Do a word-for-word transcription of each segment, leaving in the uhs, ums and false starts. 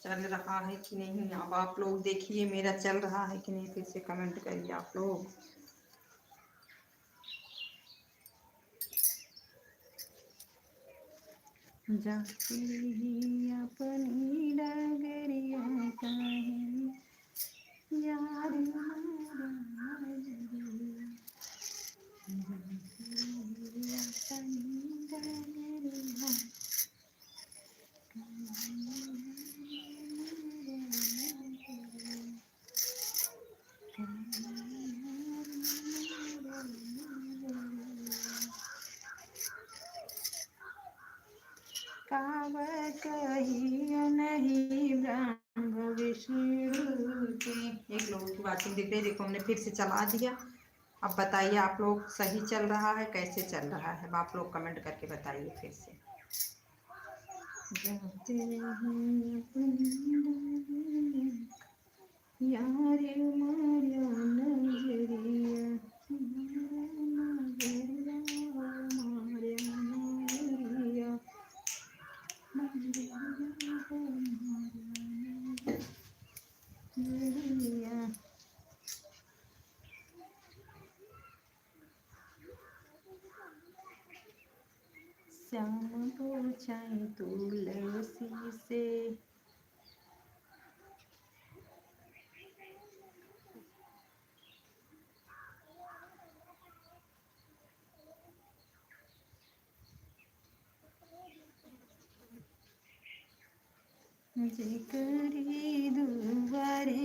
चल रहा है कि नहीं। अब आप लोग देखिए मेरा चल रहा है कि नहीं, फिर से comment करिए आप लोग। जाते ही अपनी डगरिया काहे यार काव कहियो नहीं ब्रह्म विष्णु के। एक लोगों की watching दिख रही है, देखो हमने फिर से चला दिया। अब बताइए आप लोग सही चल रहा है, कैसे चल रहा है, अब आप लोग comment करके बताइए फिर से। जाते हैं अपनी यार मारिया नजरिया, मारिया नजरिया, मारिया नजरिया। श्याम पूछे तुलसी से। जेकरी दुआरे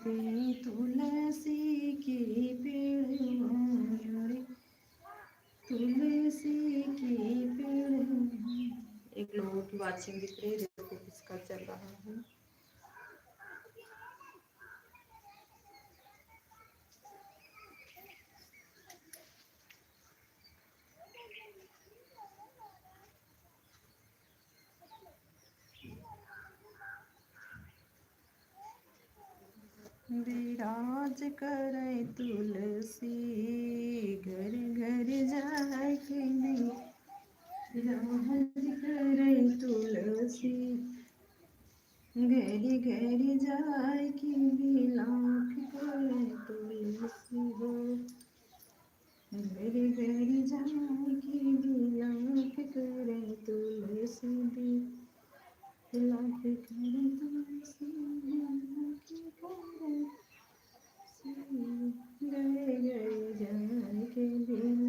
पे तुलसी के पेड़ रे, तुलसी के पेड़। एक लोगों की watching दिख रही है, देखो किसका चल रहा है। विराज करे तुलसी, घर घर जाके भी विराज करे तुलसी, घर घर जाके विलाप करे तुलसी हो। घर घर जाके विलाप करे तुलसी दी, विलाप करे तुलसी, विलाप करे तुलसी, घर घर जाके विलाप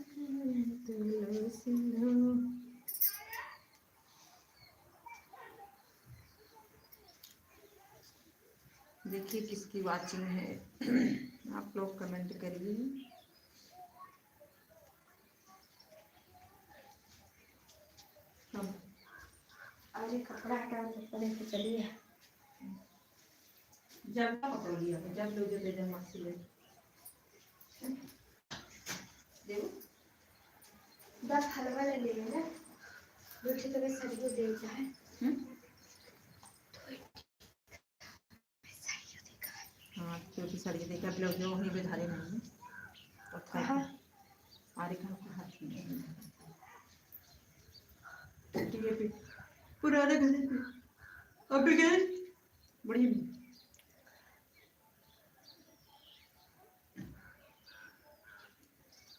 करे तुलसी हो। देखिए किसकी watching है, आप लोग comment करिए। हाँ। अरे कपड़ा हटा, चप्पल लेके चलिए। जब का पकड़ लिया, जब लो, जब ले जा, मत ले। देबो? बस हलवा ले लेंगे ना। दो ठे तबे सरियो दे जाए। हम्म? हाँ, तो भी सरियो देखा, ब्लाउज जो वहीं पे धारे नहीं है। और था कहाँ? अरे कहाँ का हाथ में? ठीक है, फिर पुराने घर पे। अभी गए? बढ़िया।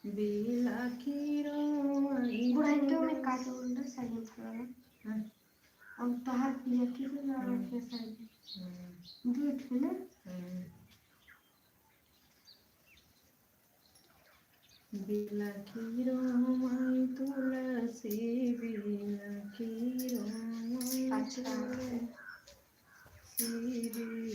बिलाखी रोई बुढ़ाई के में काट बोल रहा, साइड में खड़ा है। हाँ। और तहार पिया की भी ना हम्म। रखे साइड में। हम्म। दूध है ना? हम्म। बिलाखी रोई तुलसी, बिलाखी रोई अच्छा। तुलसी।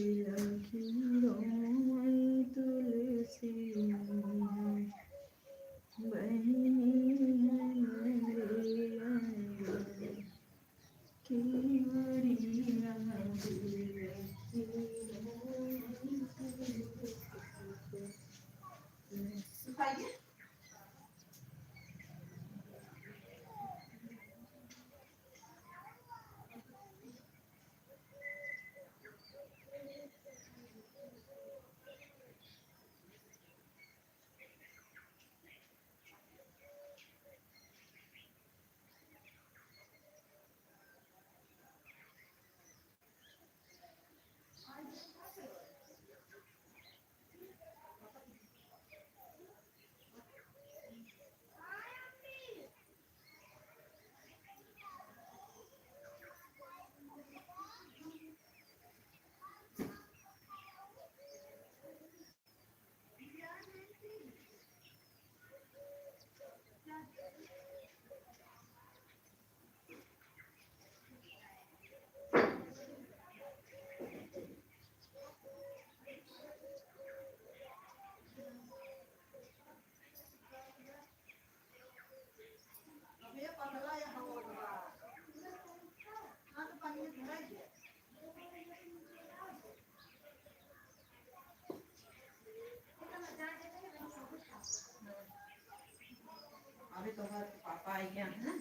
अभी तो घर के पापा आई हैं, हैं?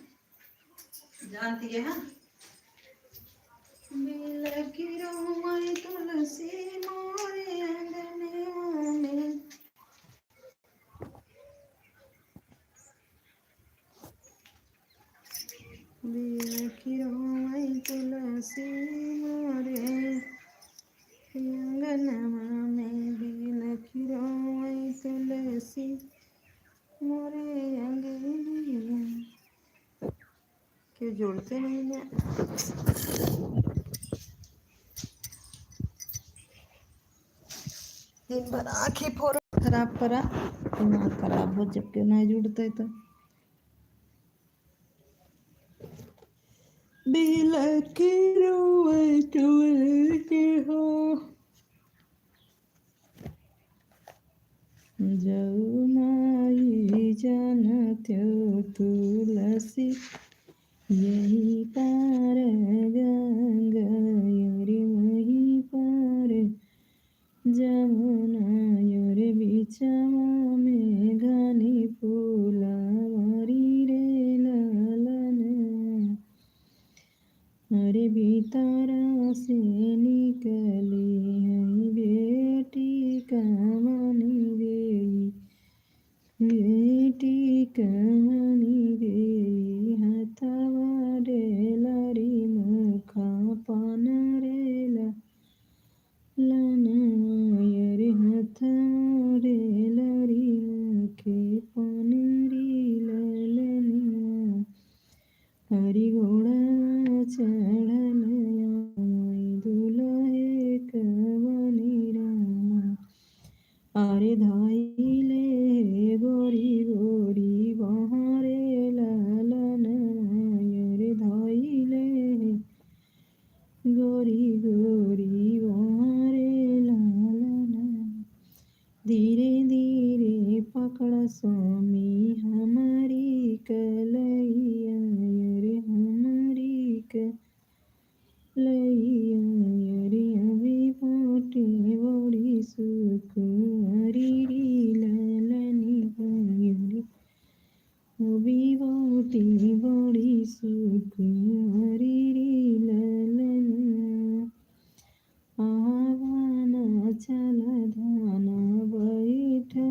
जानती है, हाँ? बिलखी रोवै तुलसी मोरे अंगनवा में। बिलखी रोवै तुलसी मोरे अंगनवा में, बिलखी रोवै तुलसी मोरे अंगनवा। क्यों जुड़ते नहीं हैं? दिन भर आँखी फोड़ खराब करा, दिमाग खराब हो, जब क्यों नहीं जुड़ते तो। बिलखी रोवै तुलसी हो। जौ माई जानत्यौ तुलसी, यही पार गंगा अउर वही पार जमुना अउर बिचवा में घनी फुलवारी रे ललना। अरे भीतरा से निकली है बेटी कमनी देई, बेटी कमनी देई, हथवा डेलरी मुखा पनरेला लनवा। अरे हथवा डेलरी मुखे पनरी ललनवा। हरि घोड़ा चढ़ल आवै दुलहे कवनी रामा। अरे धाई ले गोरी गोरी बहरे ललनवा। अरे धाई ले गोरी गोरी बहरे ललनवा। धीरे धीरे पकड़ा स्वामी हमरी कलैया, अरे हमरी कलैया, अरे अभी बाटे बड़ी सुकुवारी रे ललनवा, अरे अभी बाटे बड़ी सुकुवारी रे ललनवा। आवा ना चला धाना बैठा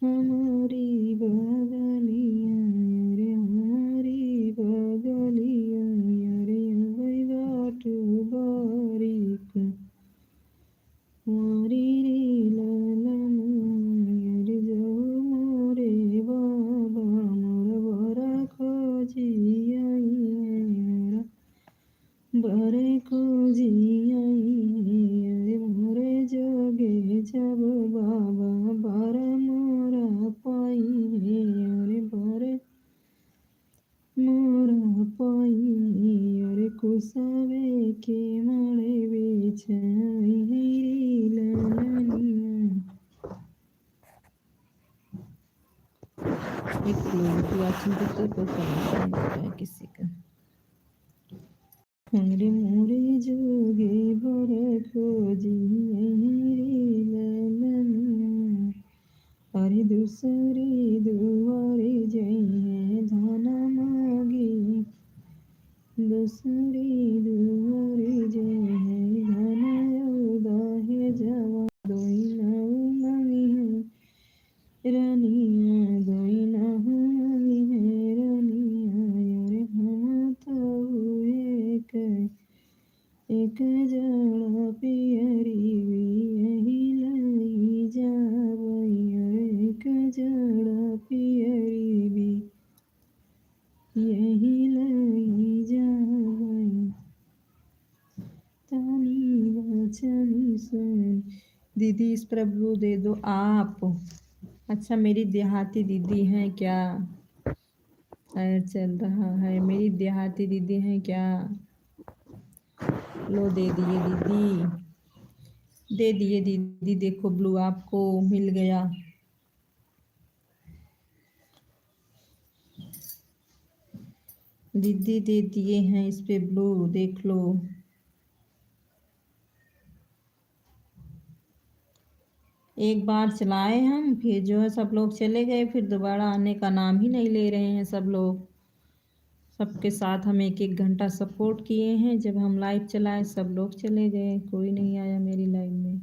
हमरी बगलिया, अरे हमरी बगलिया, अरे अबै बाटू बारी कुवारी रे ललनवा। अरे जौ मोरे बाबा मोर बर खोजी अइहैं, मोर बर खोजी अइहैं, अरे मोरे जोगे जब बाबा बर मोरा पइहैं, अरे बर मोरा पइहैं, अरे कुसवे के मड़े बिछइहैं रे ललनवा। एक मिनट, watching करते कोई समस्या नहीं है किसी का। अरे मोरे जोगे बर खोजी अइहैं रे ललनवा। अरे दूसरी दुआरे जइहैं धन मागी, दूसरी दुआरे जइहैं धन अउ दहेजवा। दोई नौ मंगिहैं रनिया, दोई नौ मंगिहैं रनिया, अरे हम तौ एक, एक जड़ा पियरी बियही लई जावै, अरे एक जड़ा पियरी बियही लई जावै। तनी बचन सुन। दीदी, इस पर blue दे दो आप। अच्छा, मेरी देहाती दीदी हैं क्या? Ad चल रहा है। मेरी देहाती दीदी हैं क्या? लो, दे दिए दीदी, दे दिए दीदी। देखो, blue आपको मिल गया। दीदी दे दिए हैं इस पे blue, देख लो। एक बार चलाए हम, फिर जो है सब लोग चले गए, फिर दोबारा आने का नाम ही नहीं ले रहे हैं सब लोग। सबके साथ हम एक एक घंटा सपोर्ट किए हैं, जब हम लाइव चलाए सब लोग चले गए, कोई नहीं आया मेरी लाइव में।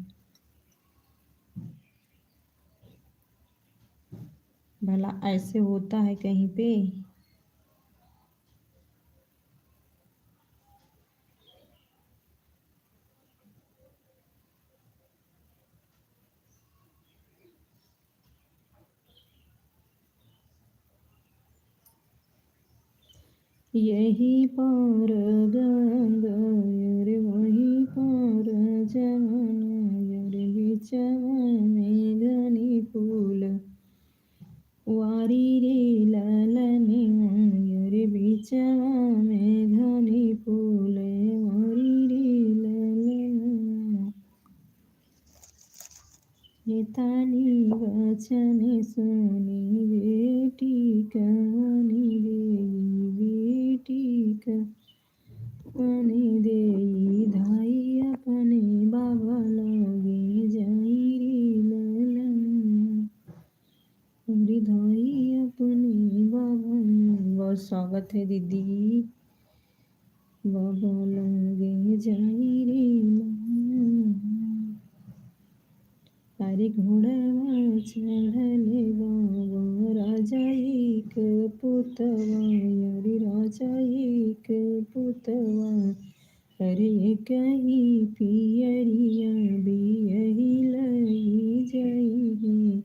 भला ऐसे होता है कहीं पे? यही पार गंगा यार, वही पार जमुना यार, बिचवा में घनी पुल वारी रे ललन यार, बिचवा में घनी पुल वारी रे ललन। एतानी वचन सुनी बेटी का आनी देई, बेटी का आनी देई, धाई अपने बाबा लगे जाई रे ललन। अरे धाई अपने बाबा में। बहुत स्वागत है दीदी। बाबा लगे जाई रे ललन। अरे घोड़वा चढ़ल बाबा राजा एक पुतवा, अरे राजा एक पुतवा। अरे कहीं पियरिया बियही लई जाई है,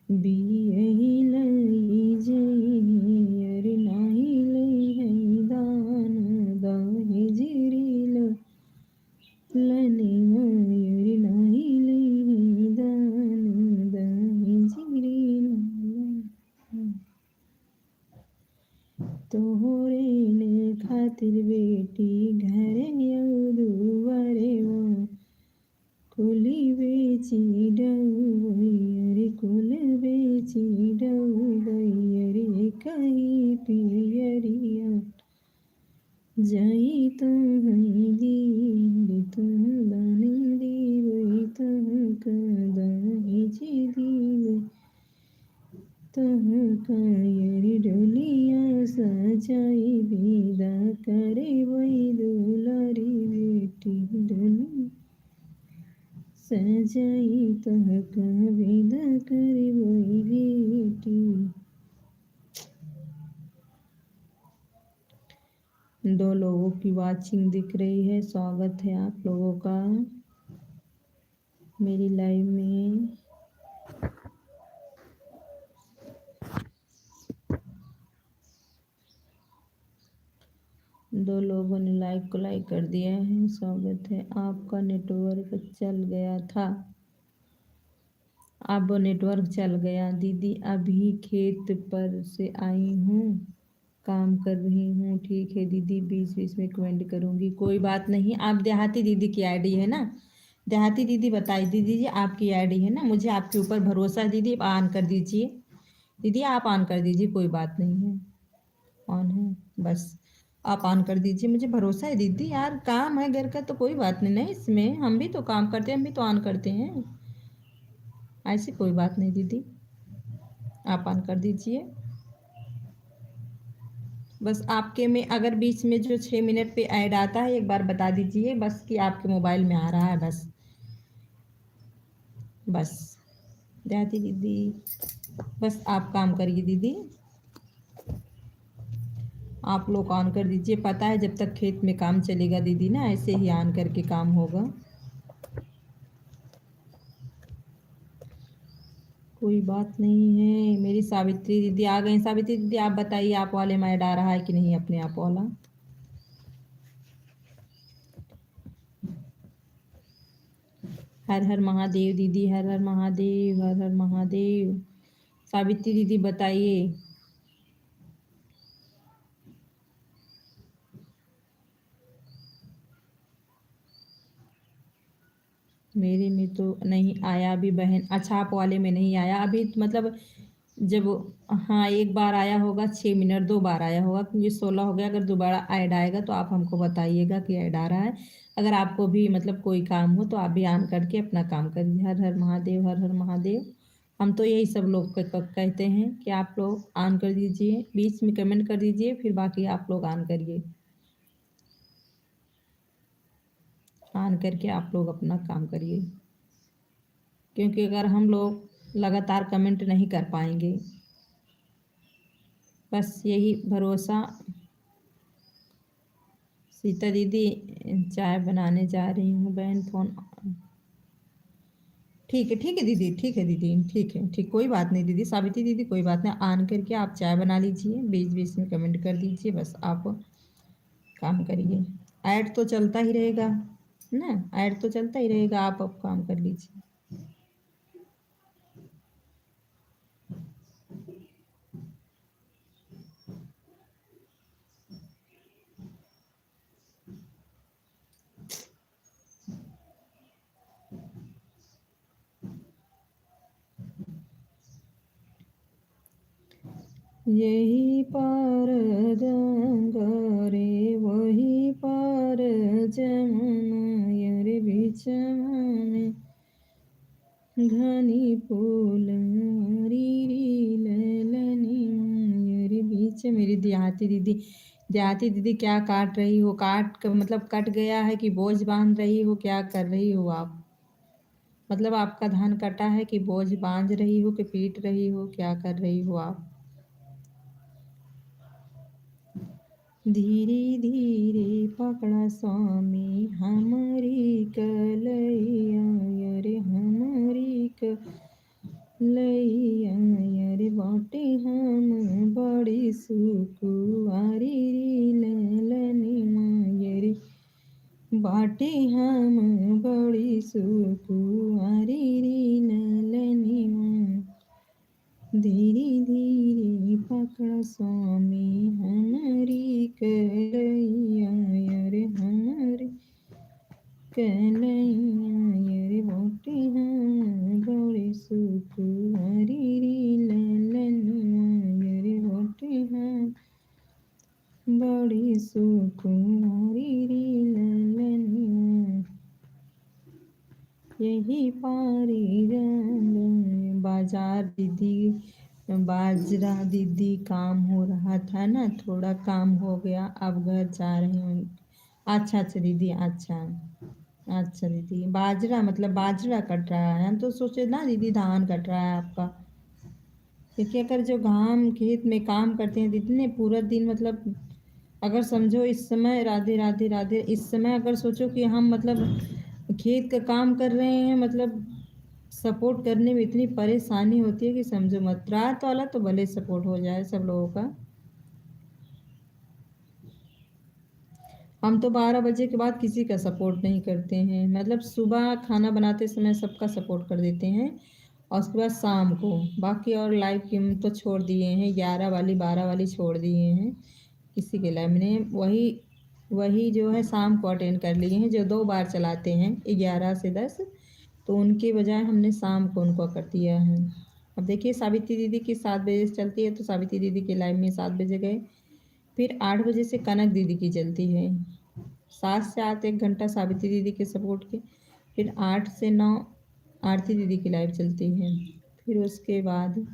बियही लई जाई है। अरे नाही लई है दान दहेज रे ललनवा, अरे नाही लई है दान दहेज रे ललनवा। तोहरे ने खातिर बेटी घरे अउ दुआरे वा, कुल बेची डउबई, अरे कुल बेची डउबई, अरे कहीं पियरिया जाई तोहई दीदी, तोह दान देबई, तोह का दहेज देबई, तोह का यार डोलिया सजाई, विदा करबई दुलारी बेटी, डोलिया सजाई, तोह का विदा करबई बेटी। दो लोगों की वॉचिंग दिख रही है, स्वागत है आप लोगों का मेरी लाइव में। दो लोगों ने लाइव को लाइक कर दिया है, स्वागत है आपका। नेटवर्क चल गया था, अब नेटवर्क चल गया। दीदी अभी खेत पर से आई हूँ, काम कर रही हूँ। ठीक है दीदी, बीच बीच में कमेंट करूँगी, कोई बात नहीं। आप देहाती दीदी की आईडी है ना, देहाती दीदी बताई दीदी जी, आपकी आईडी है ना, मुझे आपके ऊपर भरोसा है दीदी, आप ऑन कर दीजिए दीदी, आप ऑन कर दीजिए, कोई बात नहीं है, ऑन है बस। आप ऑन कर दीजिए, मुझे भरोसा है दीदी, यार काम है घर का तो कोई बात नहीं, नहीं इसमें हम भी तो काम करते हैं, हम भी तो ऑन करते हैं, ऐसी कोई बात नहीं दीदी, आप ऑन कर दीजिए। बस आपके में अगर बीच में जो छः मिनट पे ऐड आता है एक बार बता दीजिए बस कि आपके मोबाइल में आ रहा है बस, बस। देहाती दीदी, बस आप काम करिए दीदी, आप लोग ऑन कर दीजिए। पता है जब तक खेत में काम चलेगा दीदी ना, ऐसे ही ऑन करके काम होगा। कोई बात नहीं है, मेरी सावित्री दीदी आ गई। सावित्री दीदी आप बताइए, आप वाले में ऐड आ रहा है कि नहीं अपने आप वाला? हर हर महादेव दीदी, हर हर महादेव, हर हर महादेव। सावित्री दीदी बताइए। मेरे में तो नहीं आया अभी बहन। अच्छा, आप वाले में नहीं आया अभी, मतलब जब, हाँ, एक बार आया होगा छः मिनट, दो बार आया होगा, क्योंकि सोलह हो गया। अगर दोबारा ऐड आएगा तो आप हमको बताइएगा कि ऐड आ रहा है। अगर आपको भी मतलब कोई काम हो तो आप भी on करके अपना काम करिए। हर हर महादेव, हर हर महादेव। हम तो यही सब लोग क-, क-, कहते हैं कि आप लोग on कर दीजिए, बीच में comment कर दीजिए, फिर बाकी आप लोग on करिए। On करके आप लोग अपना काम करिए, क्योंकि अगर हम लोग लगातार comment नहीं कर पाएंगे, बस यही भरोसा। सीता दीदी, चाय बनाने जा रही हूँ बहन, phone। ठीक है, ठीक है दीदी, ठीक है दीदी, ठीक है, ठीक, कोई बात नहीं दीदी, सावित्री दीदी, कोई बात नहीं, on करके आप चाय बना लीजिए, बीच बीच में comment कर दीजिए, बस आप काम करिए। Ad तो चलता ही रहेगा ना, ad तो चलता ही रहेगा, आप अब काम कर लीजिए। यही पार गंगा रे, वही पार जमुना, यार बिचवा में घनी फूलवारी रे ललनवा, यार बीच। मेरी देहाती दीदी, देहाती दीदी क्या काट रही हो? काट क-, मतलब कट गया है कि बोझ बांध रही हो? क्या कर रही हो आप? मतलब आपका धान कटा है कि बोझ बांध रही हो कि पीट रही हो, क्या कर रही हो आप? धीरे धीरे पकड़ा स्वामी हमरी कलैया, अरे हमरी कलैया, अरे बाटे हम बड़ी सुकुआरी रे ललनवा, अरे बाटे हम बड़ी सुकुआरी रे ललनवा। धीरे धीरे पकड़ स्वामी हमरी कलैया, अरे हमरी कलैया, अरे बाटे हम बड़ी सुकुआरी रे ललनवा, अरे बाटे हम बड़ी सुकुआरी रे ललनवा। यही पारी रंग बाजार दीदी, बाजरा दीदी, काम हो रहा था ना, थोड़ा काम हो गया, अब घर जा रही हूँ। अच्छा, अच्छा दीदी, अच्छा, अच्छा दीदी, बाजरा मतलब बाजरा कट रहा है, हम तो सोचे ना दीदी धान कट रहा है आपका। देखिए, अगर जो घाम खेत में काम करते हैं, इतने पूरा दिन, मतलब, अगर समझो इस समय, राधे, राधे, राधे, इस समय अगर सोचो कि हम, मतलब, खेत का काम कर रहे हैं, मतलब, support करने में इतनी परेशानी होती है कि समझो मत। रात वाला तो भले support हो जाए सब लोगों का। हम तो बारह बजे के बाद किसी का support नहीं करते हैं, मतलब, सुबह खाना बनाते समय सबका support कर देते हैं, और उसके बाद शाम को बाकी और live की हम तो छोड़ दिए हैं, ग्यारह वाली, बारह वाली छोड़ दिए हैं, किसी के live में नहीं। वही, वही जो है शाम को attend कर लिए हैं, जो दो बार चलाते हैं, ग्यारह से दस, तो उनके बजाय हमने शाम को उनको कर दिया है। अब देखिए, सावित्री दीदी की सात बजे से चलती है, तो सावित्री दीदी के live में सात बजे गए, फिर आठ बजे से कनक दीदी की चलती है, सात से आठ एक घंटा सावित्री दीदी के support के, फिर आठ से नौ आरती दीदी की live चलती है, फिर उसके बाद,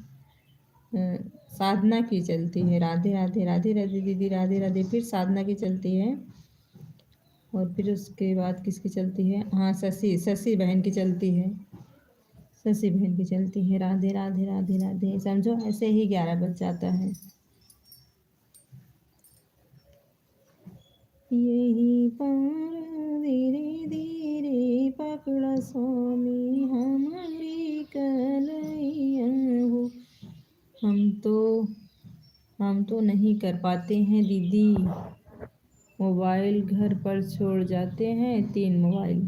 अ, साधना की चलती है, राधे राधे, राधे राधे दीदी, राधे राधे, फिर साधना की चलती है, और फिर उसके बाद किसकी चलती है? हाँ, शशि, शशि बहन की चलती है, शशि बहन की चलती है। राधे राधे, राधे राधे। समझो, ऐसे ही ग्यारह बज जाता है। यही पार धीरे धीरे पकड़ा स्वामी हमारी कलैया हो। हम तो, हम तो नहीं कर पाते हैं दीदी, mobile घर पर छोड़ जाते हैं, तीन mobile।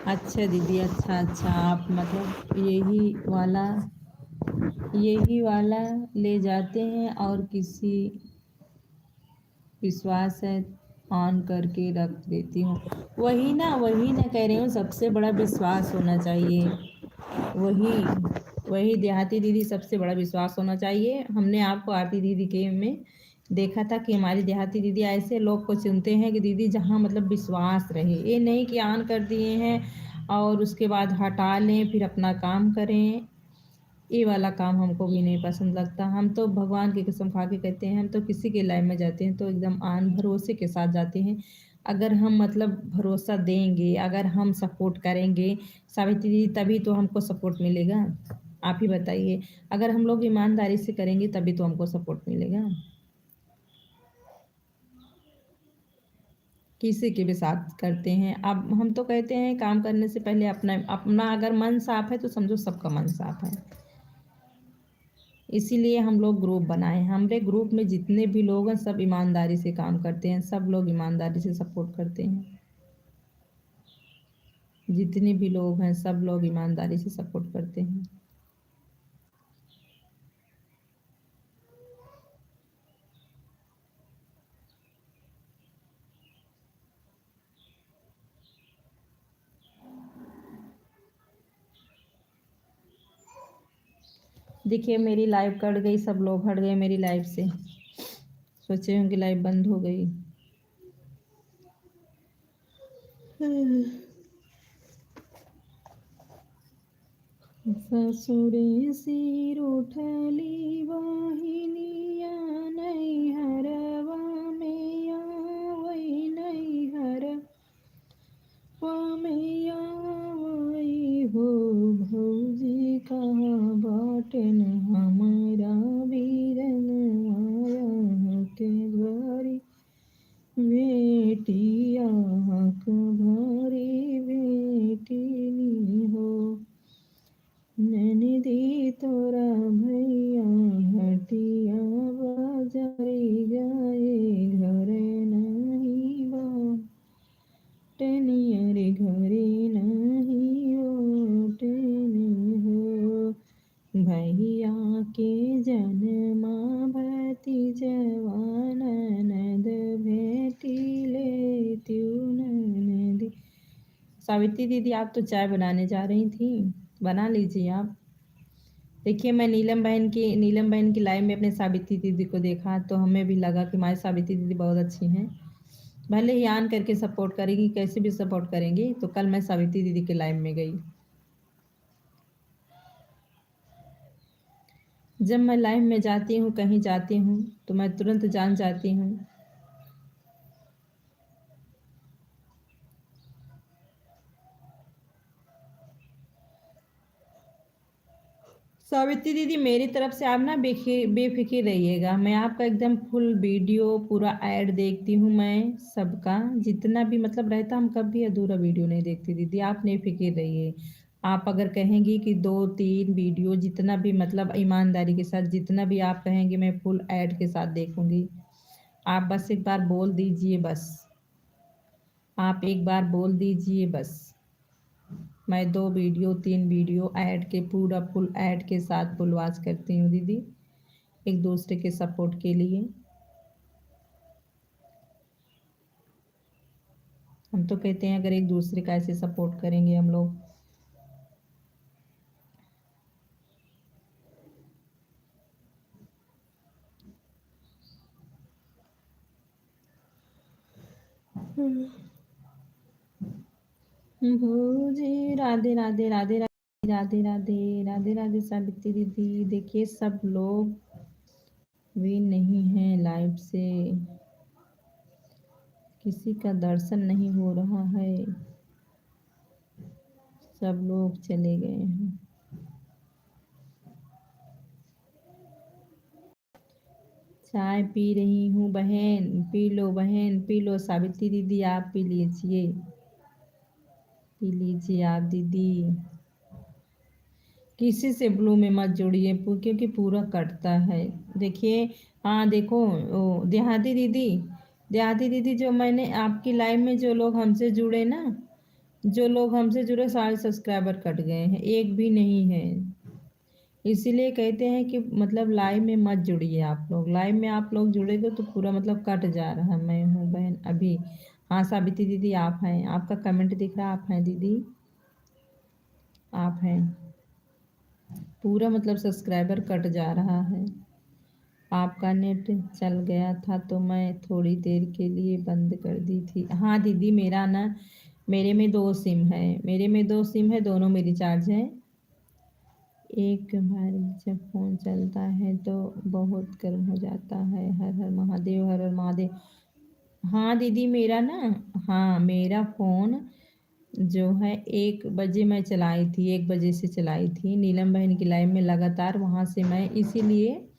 अच्छा दीदी, अच्छा, अच्छा, आप मतलब यही वाला, यही वाला ले जाते हैं और किसी विश्वास है, on करके रख देती हूँ। वही ना, वही ना कह रही हूँ, सबसे बड़ा विश्वास होना चाहिए। वही, वही देहाती दीदी, सबसे बड़ा विश्वास होना चाहिए। हमने आपको आरती दीदी के में देखा था कि हमारी देहाती दीदी ऐसे लोग को चुनते हैं कि दीदी जहाँ मतलब विश्वास रहे, ये नहीं कि on कर दिए हैं और उसके बाद हटा लें फिर अपना काम करें। ये वाला काम हमको भी नहीं पसंद लगता। हम तो भगवान की कसम खा के कहते हैं, हम तो किसी के live में जाते हैं तो एकदम on भरोसे के साथ जाते हैं। अगर हम मतलब भरोसा देंगे, अगर हम support करेंगे सावित्री दीदी, तभी तो हमको support मिलेगा। आप ही बताइए, अगर हम लोग ईमानदारी से करेंगे तभी तो हमको support मिलेगा। किसी के भी साथ करते हैं। अब हम तो कहते हैं काम करने से पहले अपना, अपना अगर मन साफ है तो समझो सबका मन साफ है। इसीलिए हम लोग group बनाए। हमरे group में जितने भी लोग हैं सब ईमानदारी से काम करते हैं, सब लोग ईमानदारी से support करते हैं। जितने भी लोग हैं सब लोग ईमानदारी से support करते हैं। देखिए, मेरी live कट गई, सब लोग हट गए मेरी live से। सोचे होंगे live बंद हो गई। ससुरे सिर उठली बहिनिया, नैहरवा में आवै, नैहरवा में आवै हो भौजी, कहाँ बाटेन हमरा बीरन माया के भरी बेटिया, हक भरी बेटिनी हो। ननदी तोरा भैया हटिया बाजारी गए, घर नहीं बा टेनियर, घरे नहीं बा टेनी हो। भैया के जनमा भतीजवा ननद भेटी लेत्यू ननदी। सावित्री दीदी, आप तो चाय बनाने जा रही थी, बना लीजिए आप। देखिए, मैं नीलम बहन की, नीलम बहन की live में अपने सावित्री दीदी को देखा तो हमें भी लगा कि हमारी सावित्री दीदी बहुत अच्छी हैं, भले ही on करके support करेंगी, कैसे भी support करेंगी। तो कल मैं सावित्री दीदी के live में गई। जब मैं live में जाती हूँ, कहीं जाती हूँ, तो मैं तुरंत जान जाती हूँ। सावित्री दीदी, मेरी तरफ से आप ना बेखि-, बेफिक्र रहिएगा, मैं आपका एकदम full video, पूरा ad देखती हूँ मैं सबका, जितना भी मतलब रहता, हम कभी अधूरा video नहीं देखती दीदी, आप नहीं फिक्र रहिए। आप अगर कहेंगी कि दो तीन video, जितना भी मतलब ईमानदारी के साथ, जितना भी आप कहेंगे, मैं full ad के साथ देखूँगी। आप बस एक बार बोल दीजिए, बस आप एक बार बोल दीजिए बस। मैं दो video, तीन video ad के, पूरा full ad के साथ full watch करती हूँ दीदी, एक दूसरे के support के लिए। हम तो कहते हैं, अगर एक दूसरे का ऐसे support करेंगे हम लोग। भौजी, राधे राधे, राधे राधे, राधे राधे, राधे राधे सावित्री दीदी। देखिए, सब लोग भी नहीं हैं live से, किसी का दर्शन नहीं हो रहा है, सब लोग चले गए हैं। चाय पी रही हूँ बहन, पी लो बहन, पी लो। सावित्री दीदी, आप पी लीजिए, पी लीजिए आप दीदी। किसी से blue में मत जुड़िए, पू-, क्योंकि पूरा कटता है। देखिए, हाँ, देखो, ओ, देहाती दीदी, देहाती दीदी, जो मैंने आपकी live में जो लोग हमसे जुड़े ना, जो लोग हमसे जुड़े, सारे subscriber कट गए हैं, एक भी नहीं है। इसीलिए कहते हैं कि मतलब live में मत जुड़िए आप लोग। Live में आप लोग जुड़ेगे तो पूरा मतलब कट जा रहा है। मैं हूँ बहन अभी। हाँ, सावित्री दीदी आप हैं, आपका comment दिख रहा, आप हैं दीदी, आप हैं। पूरा मतलब subscriber कट जा रहा है। आपका नेट चल गया था तो मैं थोड़ी देर के लिए बंद कर दी थी। हाँ दीदी, मेरा ना, मेरे में दो सिम है, मेरे में दो सिम है, दोनों में रिचार्ज है। एक बार जब फोन चलता है तो बहुत गर्म हो जाता है। हर हर महादेव, हर हर महादेव। हाँ दीदी, मेरा ना, हाँ, मेरा फोन जो है, एक बजे मैं चलाई थी, एक बजे से चलाई थी नीलम बहन की लाइव में लगातार। वहाँ से मैं इसीलिए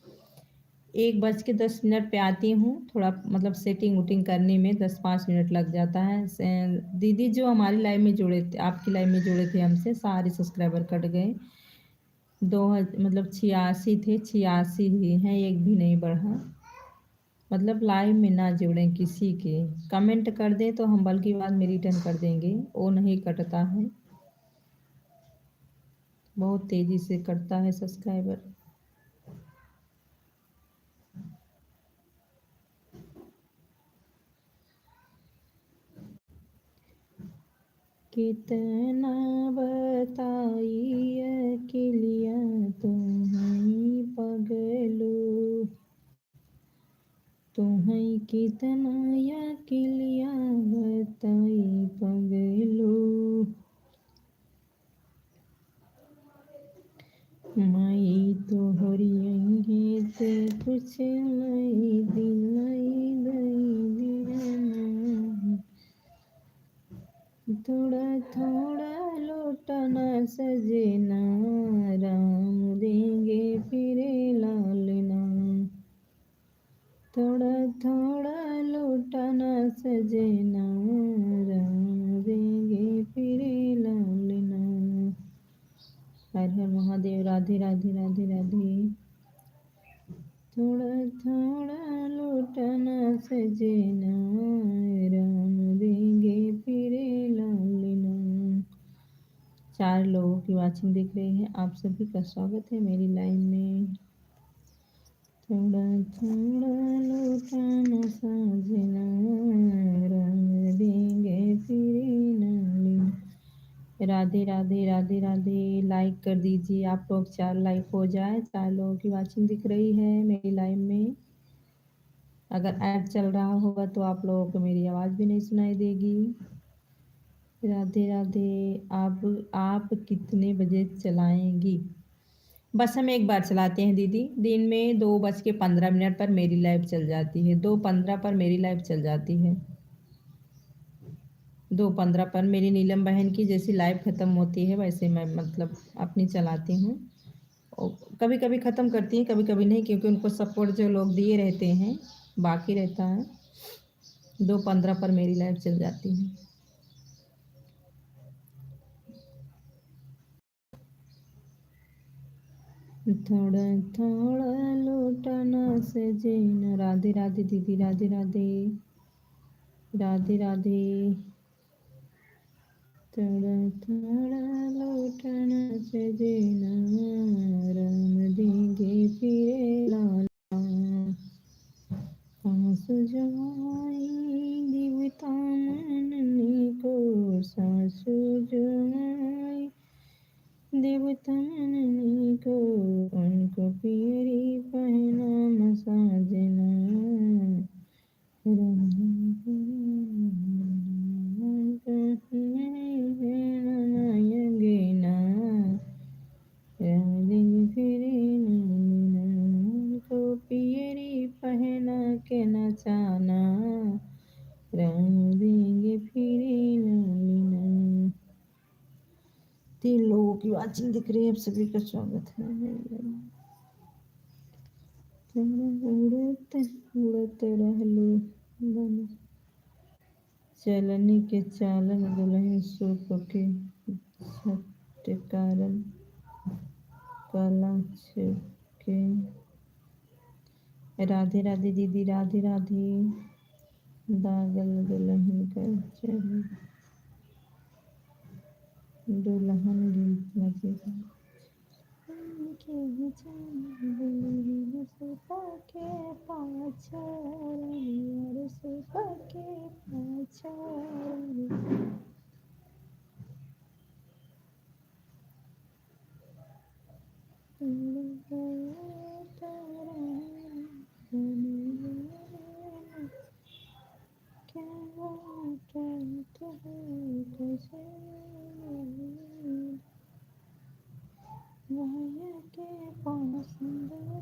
एक बज के दस मिनट पे आती हूँ। थोड़ा, मतलब, सेटिंग वुटिंग करने में दस पाँच मिनट लग जाता है। से-, दीदी जो हमारी लाइव में जुड़े थे, आपकी लाइव में जुड़े थे हमसे, सारे सब्सक्राइबर कट गए। दो हज-, मतलब, छियासी थे, छियासी ही हैं, एक भी नहीं बढ़ा। मतलब, लाइव में ना जुड़ें किसी के, कमेंट कर दें तो हम बल्कि बाद में रिटर्न कर देंगे, वो नहीं कटता है, बहुत तेजी से कटता है सब्सक्राइबर। कितना बताई अकिलिया तुम्हें पगलू, तुम्हें कितना अकिलिया बताई पगलू। माई तोहरी अइहे ते कुछ लाई दी, लाई दई दिया ना। थोड़ा थोड़ा लौटना सजना, राम देंगे फिरे लालना। थोड़ा थोड़ा लौटना सजना, राम देंगे फिरे लालना। हर हर महादेव, राधे राधे राधे राधे। थोड़ा थोड़ा लौटना सजना, राम देंगे फिरे लालना। चार लोगों की वॉचिंग दिख रही है, आप सभी का स्वागत है मेरी लाइव में। थोड़ा थोड़ा लौटना सजना, राम देंगे फिरे लालना। राधे राधे राधे राधे। लाइक कर दीजिए आप लोग, चार लाइक हो जाए। चार लोगों की वॉचिंग दिख रही है मेरी लाइव में। अगर ऐड चल रहा होगा तो आप लोगों को मेरी आवाज़ भी नहीं सुनाई देगी। राधे राधे। आप, आप कितने बजे चलाएंगी? बस हम एक बार चलाते हैं दीदी, दिन में दो बज के पन्द्रह मिनट पर मेरी लाइव चल जाती है, दो पन्द्रह पर मेरी लाइव चल जाती है, दो पन्द्रह पर मेरी नीलम बहन की जैसी लाइव ख़त्म होती है वैसे मैं, मतलब, अपनी चलाती हूँ। और कभी-कभी ख़त्म करती हैं, कभी-कभी नहीं, क्योंकि उनको सपोर्ट जो लोग दिए रहते हैं, बाकी रहता है। दो पन्द्रह पर मेरी लाइव चल जाती है। थोड़ा थोड़ा लौटना सजना। राधे राधे दीदी, राधे राधे। राधे राधे। थोड़ा थोड़ा लौटना सजना, राम देंगे फिरे लालना। सासु जो आई देवता मननी को, सासु जो आई देवता मननी को, उनको पियरी पहनाना सजना। राम को पियरी पहनाना, उनको पियरी पहना के नचाना, राम देंगे फिरे लालना। तीन लोगों की वॉचिंग दिख रही है, आप सभी का स्वागत है। उड़त उड़त रहलू बन चलनी के चालन, दुलहिन सूप के छटकारन, कला छुप के। राधे राधे दीदी, राधे राधे। दागल दुलहिन का चल, दुलहन गीत मजेदार। के जान दुलहिन सूप के पाछा, यार सूप के पाछा। भैया के पसंद है।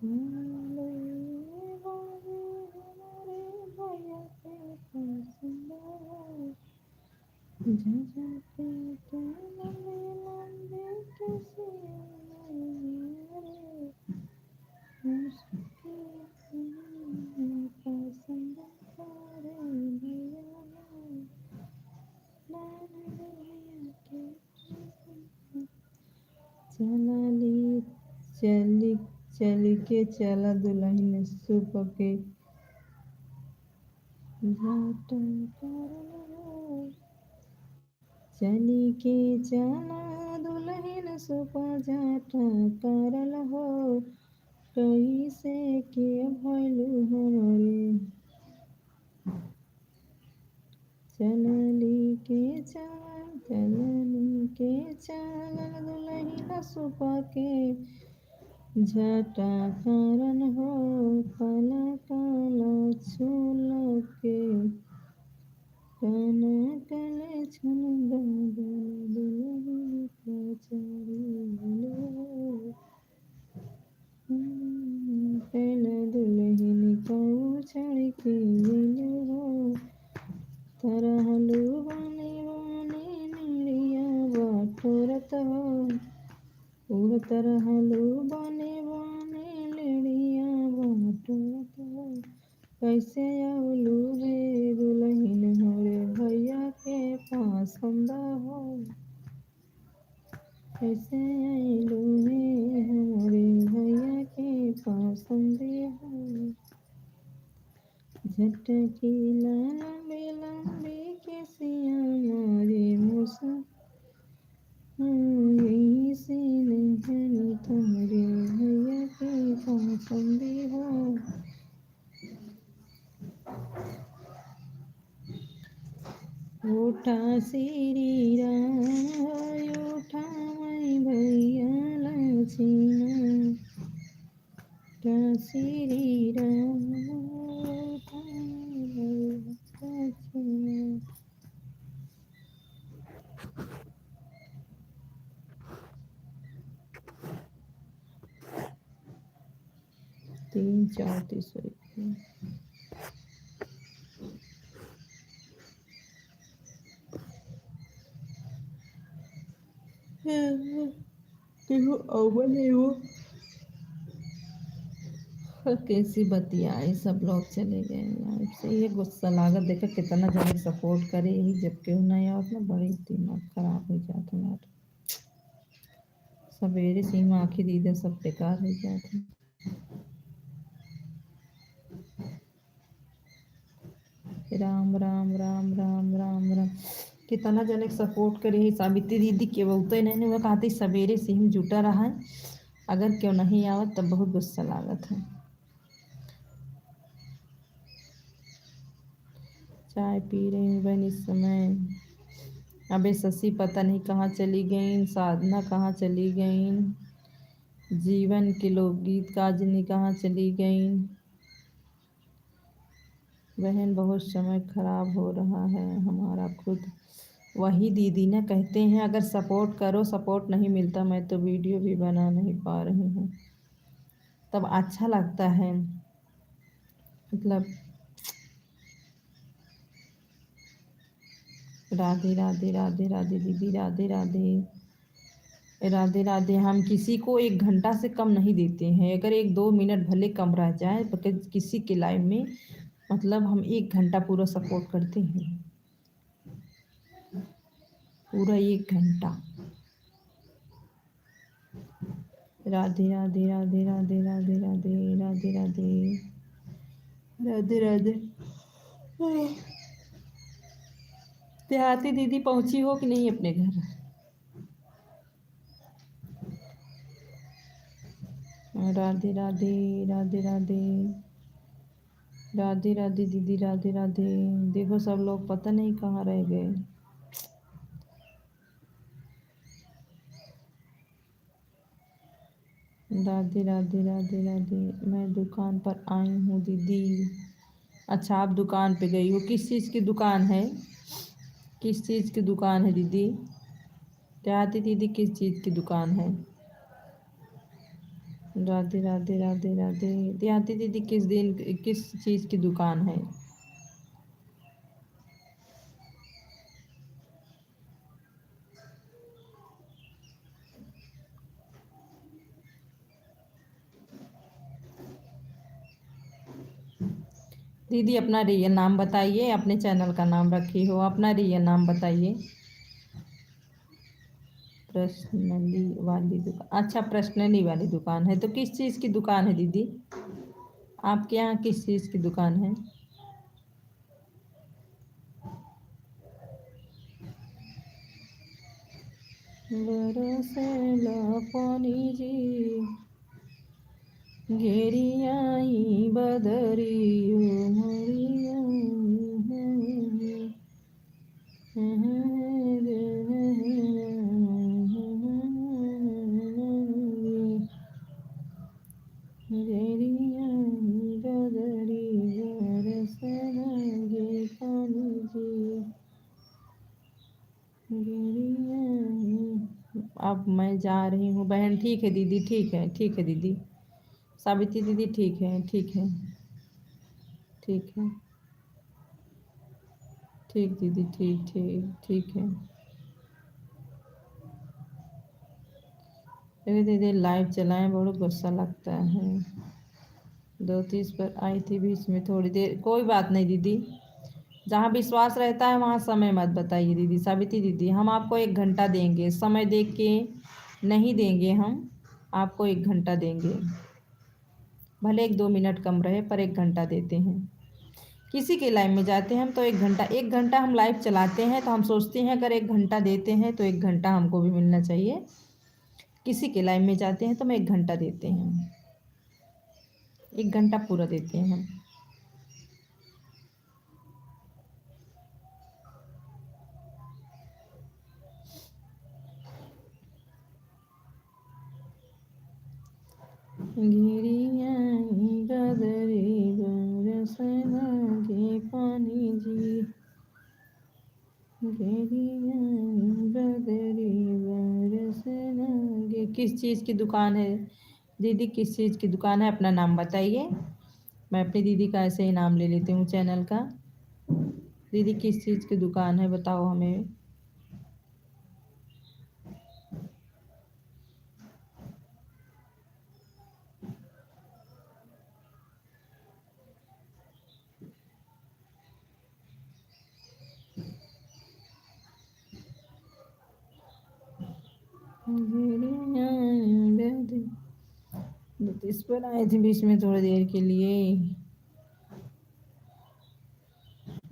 हमारे भैया के पसंद है। जजा के लंबे लंबे केसिया रे, उसके पसंद करे भैया। चला ली, चली, चली के चला दुलहिन सुप के झाटा करल हो। चली के चला दुलहिन सुप झाटा करल हो। कैसे के भइलू हमरे। चलनी के चाल, चलनी के चाल दुलहिन सुप के झाटा करल हो। काला काला चोल के काना कले छन बादल दुलहिन का चारी हो। कैला दुलहिन का उछाल के गइलू हो। तरहलू बने बने निड़िया बटोरत हो। उड़त रहलू बने बने निड़िया बटोरत हो। कैसे अउलू रे दुलहिन हमरे भैया के पसंद हो। कैसे अइलू रे हमरे भैया के पसंद हो। झटकीला लंबे लंबे केसिया मारे मुसा। यही से नहीं तोहरे भैया के पसंद हो। उठा श्री राम, उठा माई भैया लक्ष्मण। उठा श्री राम, उठा माई भैया लक्ष्मण। तीन, चार, तीसरे। केहू अउबे नहीं हो। कैसी बतियाई, सब लोग चले गए लाइफ से। ये गुस्सा लागत, देखा कितना जने सपोर्ट करे ही, जब केहू नहीं आवत ना, बड़ी दिमाग खराब हो जात हमार। सवेरे से ही आँखी दीदा सब बेकार हो जात है। राम, राम, राम, राम, राम, राम। कितना जने के सपोर्ट करे है सावित्री दीदी के, बहुते नहीं, नहीं, वो कहते सवेरे से ही जुटा रहा है। अगर केहू नहीं आवत, तब बहुत गुस्सा लागत है। चाय पी रही हूँ बहन इस समय। अबे शशि पता नहीं कहाँ चली गई, साधना कहाँ चली गई, जीवन के लोकगीत काजनी कहाँ चली गई। बहन, बहुत समय खराब हो रहा है हमारा खुद। वही दीदी ना कहते हैं, अगर सपोर्ट करो, सपोर्ट नहीं मिलता, मैं तो वीडियो भी बना नहीं पा रही हूँ। तब अच्छा लगता है, मतलब। राधे, राधे, राधे, राधे दीदी, राधे, राधे। राधे, राधे। हम किसी को एक घंटा से कम नहीं देते हैं, अगर एक दो मिनट भले कम रह जाए, मगर किसी के लाइफ में, मतलब, हम एक घंटा पूरा सपोर्ट करते हैं, पूरा एक घंटा। राधे, राधे, राधे, राधे। राधे, राधे। देहाती दीदी पहुँची हो कि नहीं अपने घर? राधे, राधे, राधे, राधे। राधे, राधे दीदी, राधे, राधे। देखो, सब लोग पता नहीं कहाँ रह गए। राधे, राधे, राधे, राधे। मैं दुकान पर आई हूँ दीदी। अच्छा, आप दुकान पे गई हो, किस चीज़ की दुकान है? किस चीज़ की दुकान है दीदी? देहाती दीदी, किस चीज़ की दुकान है? राधे, राधे, राधे, राधे। देहाती दीदी, किस दिन, किस चीज़ की दुकान है? दीदी, अपना रियल नाम बताइए, अपने चैनल का नाम रखी हो, अपना रियल नाम बताइए। पर्सनली वाली दुकान, अच्छा, पर्सनली वाली दुकान है, तो किस चीज़ की दुकान है दीदी? आपके यहाँ किस चीज़ की दुकान है? बरसेला पानी जी, घेरियाई बदरियो मरिया। घेरियाई बदरियो बरसेला गे पानी जी। अब मैं जा रही हूँ बहन। ठीक है दीदी, ठीक है, ठीक है दीदी। सावित्री दीदी, ठीक है, ठीक है, ठीक है, ठीक दीदी, ठीक, ठीक, ठीक है। अरे दीदी, लाइव चलाएं, बहुत गुस्सा लगता है। दो तीस पर आई थी बीच में थोड़ी देर, कोई बात नहीं दीदी, जहाँ विश्वास रहता है वहाँ समय मत बताइए दीदी। सावित्री दीदी, हम आपको एक घंटा देंगे, समय दे के नहीं देंगे हम, आपको एक घंटा देंगे, भले एक दो मिनट कम रहे पर एक घंटा देते हैं। किसी के लाइव में जाते हैं हम तो एक घंटा, एक घंटा हम लाइव चलाते हैं तो हम सोचते हैं अगर एक घंटा देते हैं तो एक घंटा हमको भी मिलना चाहिए। किसी के लाइव में जाते हैं तो हम एक घंटा देते हैं, एक घंटा पूरा देते हैं हम। घेरियाई बदरी बरस लागे पानी जी। घेरियाई बदरी बरस लागे। किस चीज़ की दुकान है दीदी, किस चीज़ की दुकान है? अपना नाम बताइए, मैं अपनी दीदी का ऐसे ही नाम ले लेती हूँ चैनल का। दीदी, किस चीज़ की दुकान है, बताओ हमें। इस पर आए थे बीच में थोड़ी देर के लिए।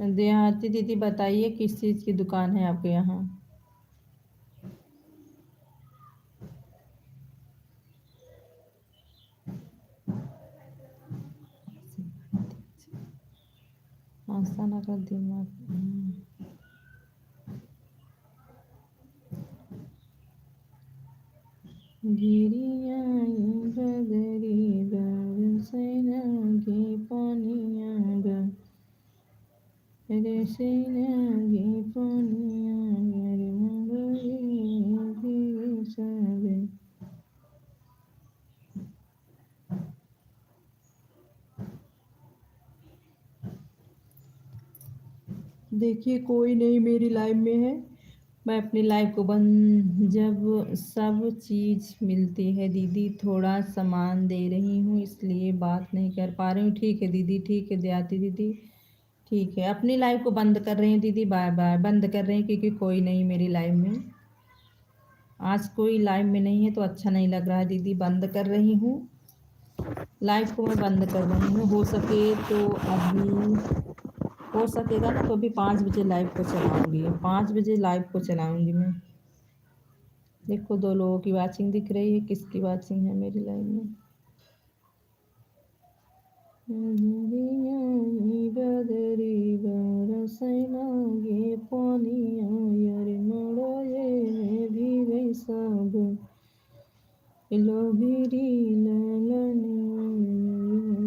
देहाती दीदी, बताइए किस चीज़ की दुकान है आपके यहाँ? आसान अगर दिमाग, हम्म। घेरियाई बदरी बरस लागे पानिया बा। रे सैया गे पनिया रे मुंगरी भी सब। देखिए, कोई नहीं मेरी लाइव में है। मैं अपनी लाइव को बंद, जब सब चीज़ मिलती है दीदी, थोड़ा सामान दे रही हूँ, इसलिए बात नहीं कर पा रही हूँ। ठीक है दीदी, ठीक है देहाती दीदी, ठीक है, अपनी लाइव को बंद कर रही हूँ दीदी, बाय बाय। बंद कर रही हूँ क्योंकि कोई नहीं मेरी लाइव में, आज कोई लाइव में नहीं है तो अच्छा नहीं लग रहा है दीदी, बंद कर रही हूँ। लाइव को मैं बंद कर रही हूँ, हो सके तो अभी, हो सकेगा ना तो अभी पाँच बजे लाइव को चलाऊँगी, पाँच बजे लाइव को चलाऊँगी मैं। देखो, दो लोगों की वॉचिंग दिख रही है, किसकी वॉचिंग है मेरी लाइव में? बदरी बरस लागे पनिया रे मड़ोये में भी बैसब। लोभिरी ललन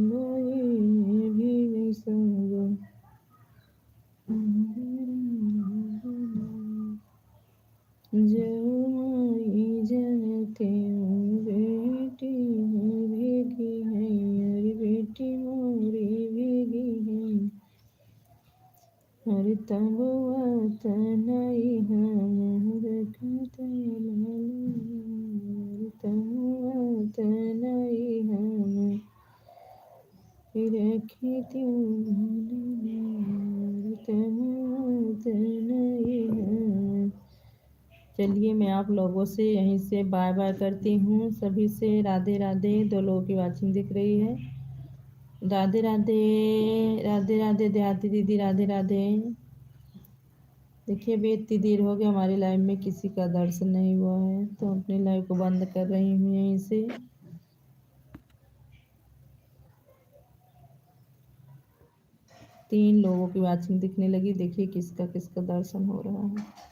मड़ोये में भी बैसब। जो माई जाते बेटी भीगी है, अरे बेटी मोरी भीगी है। अरे तबुआ तनई हम रखते लाली, अरे तबुआ तनई हम रखते लाली, अरे तबुआ तनई हम। चलिए, मैं आप लोगों से यहीं से बाय बाय करती हूँ। सभी से राधे राधे। दो लोगों की वाचिंग दिख रही है। राधे राधे, राधे राधे देहाती दीदी, राधे राधे। देखिए, अभी इतनी देर हो गई, हमारे लाइव में किसी का दर्शन नहीं हुआ है, तो अपने लाइव को बंद कर रही हूँ यहीं से। तीन लोगों की वाचिंग दिखने लगी। देखिए, किसका किसका दर्शन हो रहा है।